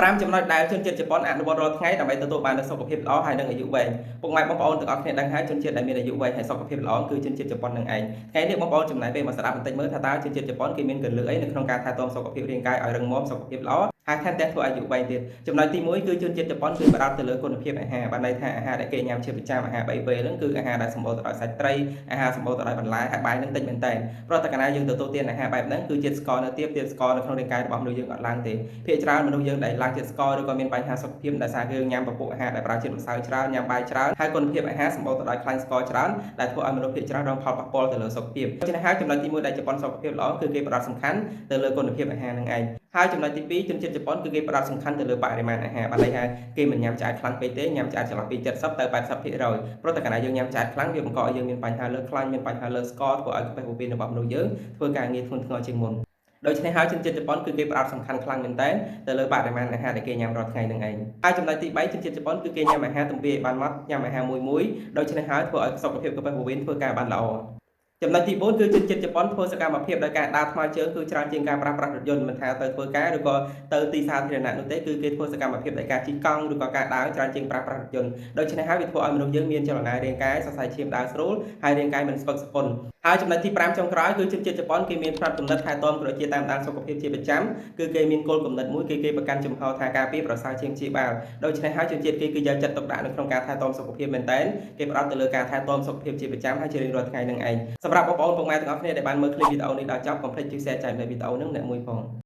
5ចំណុចដែលជនជាតិជប៉ុនអនុវត្តរាល់ថ្ងៃដើម្បីទទួលបាននូវសុខភាពល្អហើយនិងអាយុវែងពុកម៉ែបងប្អូនទាំងអស់គ្នាដឹងហើយជនជាតិដែលមានអាយុវែងហើយសុខភាពល្អគឺជនជាតិជប៉ុននឹងឯងថ្ងៃនេះបងប្អូនចំណាយពេលមកស្ដាប់បន្តិចមើលថាតើជនជាតិជប៉ុនគេមានគន្លឹះអីនៅក្នុងការថែទាំសុខភាពរាងកាយឲ្យរឹងមាំសុខភាពល្អហើយថែមទាំងធ្វើឲ្យអាយុវែងទៀតចំណុចទី1គឺជនជាតិជប៉ុនគឺផ្ដោតទៅលើគុណភាពអាហារបានន័យថាអាហារដែលគេញ៉ាំជាប្រចាំអាហារ3ពេលហ្នឹងគឺអាហារដែលសម្បូរទៅដោយសាច់ត្រីអាហារសម្បូរទៅដោយបន្លែហើយបាយហ្នឹងតិចមែនតើព្រោះតែកាលណាយើងទទួលទានអាហារបែបហ្នឹងគឺជាតិស្ករនៅទាបជាតិស្ករនៅក្នុងរាងកាយរបស់មនុស្សយើងអត់ឡើងទេភាគច្រើនមនុស្សយើងដែលឡើងជាតិស្ករឬក៏មានបញ្ហាសុខភាពដោយសារយើងញ៉ាំពពួកអាហារដែលប្រើជាតិម្សៅច្រើនញ៉ាំបាយច្រើនហើយគុណភាពអាហារសម្បូរទៅដោយខ្លាញ់ស្ករច្រើនដែលធ្វើឲ្យមនុស្សភាគច្រើនរងផលប៉ះពាល់ទៅលើសុខភាពដូច្នេះហើយចំណុចទី1ដែលជប៉ុនសុខភាពល្អគឺគេផ្ដោតសំខាន់ទៅលើគុណភាពអាហារនឹងឯងហើយចំណុចទី2ជនជាតិជប៉ុនគឺគេផ្ដោតសំខាន់ទៅលើបរិមាណអាហារបានន័យថាគេមិនញ៉ាំឆ្អែតខ្លាំងពេកទេញ៉ាំឆ្អែតចន្លោះពី70ទៅ80%ព្រោះតែកាលណាយើងញ៉ាំឆ្អែតខ្លាំងវាបង្កឲ្យយើងមានបញ្ហាលើខ្លាញ់មានបញ្ហាលើស្ករធ្វើឲ្យក្រពះពោះវៀនរបស់មនុស្សយើងធ្វើការងារធ្ងន់ធ្ងរជាងមុនដូច្នេះហើយជនជាតិជប៉ុនគឺគេផ្ដោតសំខាន់ខ្លាំងមែនទែនទៅលើបរិមាណអាហារដែលគេញ៉ាំរាល់ថ្ងៃនឹងឯងហើយចំណុចទី3ជនជាតិជប៉ុនគឺគេញ៉ាំអាហារទំពាឲ្យបានម៉ត់ញ៉ាំអាហារមួយមួយដូច្នេះហើយធ្វើឲ្យសុខភាពក្រពះពោះវៀនធ្វើការបានល្អចំណុចទី4គឺជនជាតិជប៉ុនធ្វើសកម្មភាពដោយការដើរថ្មើរជើងគឺច្រើនជាងការប្រើប្រាស់រថយន្តមិនថាទៅធ្វើការឬក៏ទៅទីសាធារណៈនោះទេគឺគេធ្វើសកម្មភាពដោយការជិះកង់ឬក៏ការដើរច្រើនជាងប្រើប្រាស់រថយន្តដូច្នេះហើយវាធ្វើឲ្យមនុស្សយើងមានចលនារាងកាយសរសៃឈាមដើរស្រួលហើយរាងកាយមិនស្ពឹកស្ពន់ហើយចំណុចទី5ចុងក្រោយគឺជនជាតិជប៉ុនគេមានផ្នត់គំនិតថែទាំក៏ដូចជាតាមដានសុខភាពជាប្រចាំគឺគេមានគោលគំនិតមួយគឺគេប្រកាន់ជំហរថាការពារប្រសើរជាងព្យាបាលដូច្នេះហើយជនជាតិគេគឺយកចិត្តទុកដាក់នៅក្នុងការថែទាំសុខភាពមែនទែនគេផ្ដោតទៅលើការថែទាំសុខភាពជាប្រចាំហើយជារៀងរាល់ថ្ងៃនឹងឯងសម្រាប់បងប្អូនពុកម៉ែទាំងអស់គ្នាដែលបានមើលឃ្លីបវីដេអូនេះដល់ចប់កុំភ្លេចជួយ share ចែករំលែកវីដេអូនេះអ្នកមួយផង។